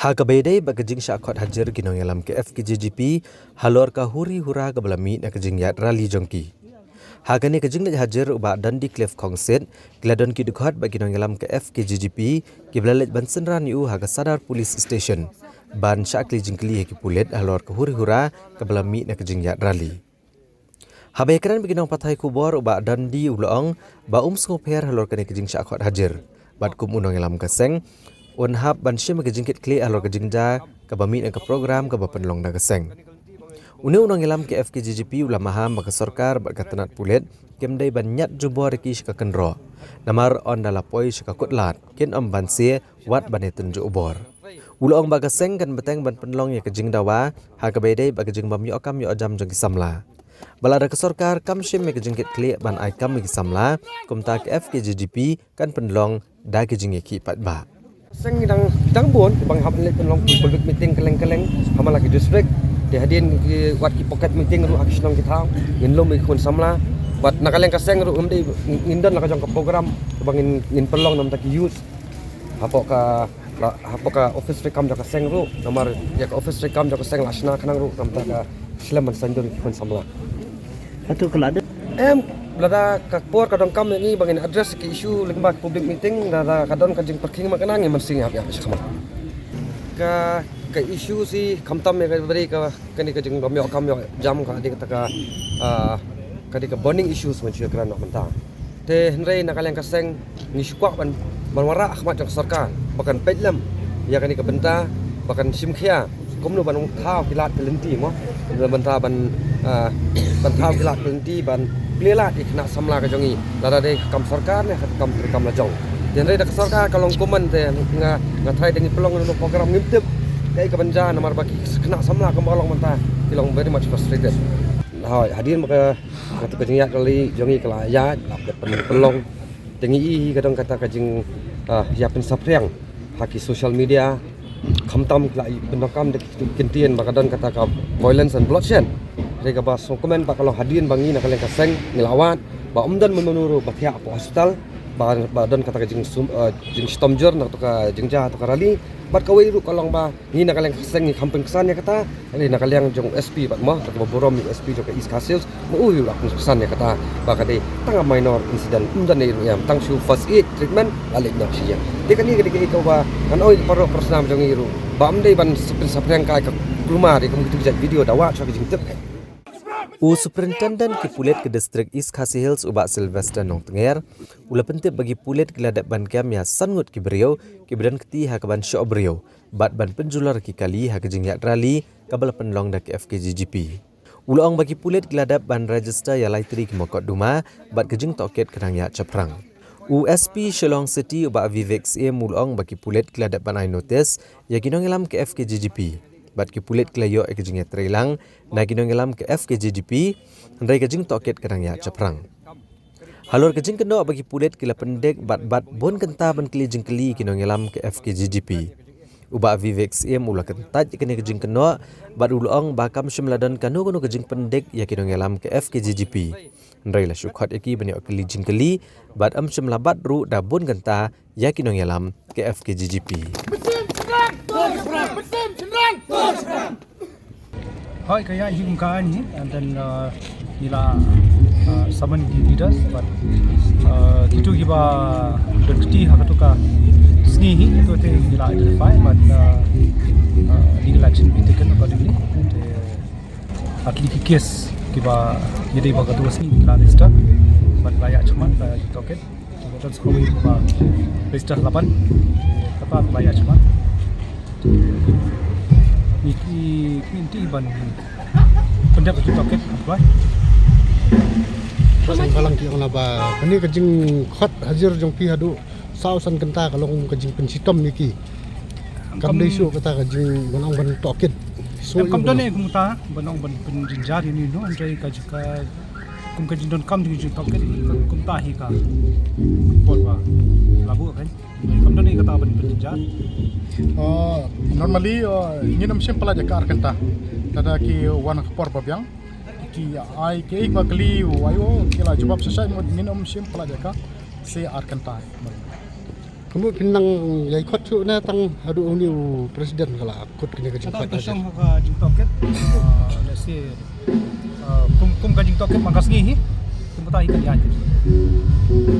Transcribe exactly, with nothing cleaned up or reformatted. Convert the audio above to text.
Ha kaba ïadei bad ka jingshah khot hajir ki nongïalam ka F K J G P halor ka huri hura kaba la mih na ka jingïaid rally jong ki. Ha kane ka jingleit hajir u Bah Dundee Cliff Khongsit, ki la don ki dkhot bad ki nongïalam ka F K J G P kiba la leit ban synran ïa u ha ka Sadar Police Station ban shah kylli jingkylli ha ki pulit halor ka huri hura kaba la mih na ka jingïaid rally. Haba ïakren bad ki nongpathai khubor u Bah Dundee u la ong ba um sngewpher halor kane ka jingshah khot hajir. Bad kum u nongïalam ka seng, un hap ban shim ka jingkitkhlieh halor ka jingjia kaba mih na ka program kaba pynlong da ka seng. Une u nongïalam ka F K J G P u la maham ba ka sorkar bad ka tnat pulit kim dei ban ñiad jubor ïa ki sha ka kynroh. Namar ynda la poi sha ka kutlad kin ym banse wat ban ïatynjuh bor. U la ong ba ka seng kan bteng ban pynlong ïa ka jingdawa ha kaba ïadei bad ka jingbym ïoh kam ïoh jam jong ki samla. Ba lada ka sorkar kam shim ïa ka jingkitkhlieh ban ai kam ïa ki samla, kumta ka F K J G P kan pynlong da ka jingïakhih paidbah. Seng dang, dang bun ba ngi hap leit pynlong public meeting kylleng kylleng ha man la ki district. Te hadien ki wat ki pocket meeting ruh ha ki shnong ki thaw, ngin lum ïa ki khun samla. Bad na ka liang ka seng ruh ngim dei, ngin don la ka jong ka program ba ngin, ngin pynlong na bynta ki youth. Hapoh ka, la, hapoh ka office treikam jong ka seng ruh, namar ïa ka office treikam jong ka seng la shna khnang ruh na bynta ka slem ban saiñdur ïa ki khun samla. Hato ka la dep? Em, lada ka por ka donkam ïa ngi ba ngin address ki issue lyngba ka public meeting, lada ka don ka jingpyrkhing ma kane, ngin mynsiem ïa, ïa, shakhmat. Ka, ka issue shi khamtam ïa ka bri ka, kane ka jingbym ïoh kam ïoh jam ka dei kata ka, ah, ka dei ka burning issues mynta ka kren noh mynta. Te hynrei na ka liang ka seng ngi shu kwah ban, ban wanrah ha khmat jong ka sorkar ba kan peit lem ïa kane ka bynta, ba kan shim khia kumno ban thaw ki lad ki lynti mo, ban bynta ban, ah, ban thaw ki lad ki lynti ban plie lad ïa ki khynnah samla ka jong ngi, lada dei ka kam sorkar ne ka kam treikam la jong. Te hynrei da ka sorkar ka long kumne te nga, nga tharai da ngi pynlong ïa kano program ngim tip kaei kaban jia namar ba ki khynnah samla kumba long mynta ki long very much frustrated. Hooid, hadien ba ka, kata ka jingïaid rally jong ngi ka la ïaid, la dep pyn-, pynlong. Te ngi i hi ka don kata ka jing, ah, ïa pynsaphriang ha ki social media. Khamtam ki la i pyndonkam da ki ktien ba ka don kata ka violence and bloodshed. Hynrei kaba sngewkmen ba ka long hadien ba ngi na ka liang ka seng ngi la wad ba ym don mano mano ruh ba thiah hapoh hospital, ba, ba don kata ka jingsum, ah, jingshitom jur na kata ka jingjia kata ka rally. Bad kawei ruh ka long ba ngi na ka liang ka seng ngi kham pynksan ïa kata, hynrei na ka liang jong u S P bad mo, kaba burom ïa u S P jong ka East Khasi Hills, ma u hi u la pynksan ïa kata ba ka dei tang ka minor incident, ym don ei ruh ïa, tang shu first aid treatment la leit noh sha ïing. Te kane ka dei kaei kaba ngan ong ïa ki paralok parasnam jong ngi ruh ba ym dei ban sa pynsaphriang kai ka kulmar ïa kum kitu ki jait video da wad sha ka jingtip kai. U Superintendent ki pulit ka District East Khasi Hills u Bah Sylvester Nongtnger u la pyntip ba ki pulit ki la dep ban kem ïa san ngut ki briew kiba don kti ha kaban shoh briew bad ban pynjulor ki kali ha ka jingïaid rally kaba la pynlong da ka F K J G P. U la ong ba ki pulit ki la dep ban register ïa lai tylli ki mokotduma bad ka jingtohkit ka dang ïaid shaphrang. U S P Shillong City u Bah Vivek Syiem u la ong ba ki pulit ki la dep ban ai notice ïa ki nongïalam ka F K J G P bad ki pulit ki la ïoh ïa ka jingïatreilang na ki nongïalam ka F K J G P, hynrei ka jingtohkit ka dang ïaid shaphrang. Halor ka jingkynnoh ba ki pulit ki la pyndik bad bat bun kynta ban kylli jingkylli ki nongïalam ka F K J G P, u Bah Vivek Syiem u la kyntait ïa kane ka jingkynnoh bad u la ong ba kam shym la don kano kano ka jingpyndik ïa ki nongïalam ka F K J G P. Hynrei la shu khot ïa ki ban ïoh kylli jingkylli bad ym shym la bat ruh da bun kynta ïa ki nongïalam ka F K J G P. Hooid, ka ïaid hi kum ka aiñ hi, and then, uh, ngi la, uh, summon the leaders, but, uh, kitu kiba don kti ha katu ka sngi hi, kitu te ngi la identify, but, uh, uh, legal action will be taken accordingly. Te, at least ki case kiba ïadei bad katu ka sngi ngi la register, but la ïaid shakhmat, la ïaid tohkit. Te ka don sa kawei ba register la ban. Kata ba ïa chwa. Ni ki, ni ki ban pyndep ki toket ba. Balang balang ki ong la ba kane ka jingkhot hajir jong phi haduh saw san kynta ka long ka jingpynshitom ïa ki. Kam dei shuh kata ka jing ban ong ban toket. Em, kam don ei kumta ban ong ban pynjynjar ïa ni, no, hynrei ka jingka Kum ka jingdonkam jong ka jingtoket, kumta hi ka por ba la buh kan. Kam don ei kata ban pynjynjar. Uh, normally, uh, ngin ym shim palat ïa ka ar kynta. Lada ki wan ha ka por ba biang, ki ai kiei kiba kylli u aïu, ki la jubab shai shai, mut ngin ym shim palat ïa ka. Shi ar kynta. Kumno phin nang ïai khot shuh ne tang haduh une u president ka la khot kane ka jingkhot. Ka shong ha ka jingtohkit. Ah, let's say, ah, kum, kum ka jingtohkit man ka sngi hi. Kumta hi kan ïaid.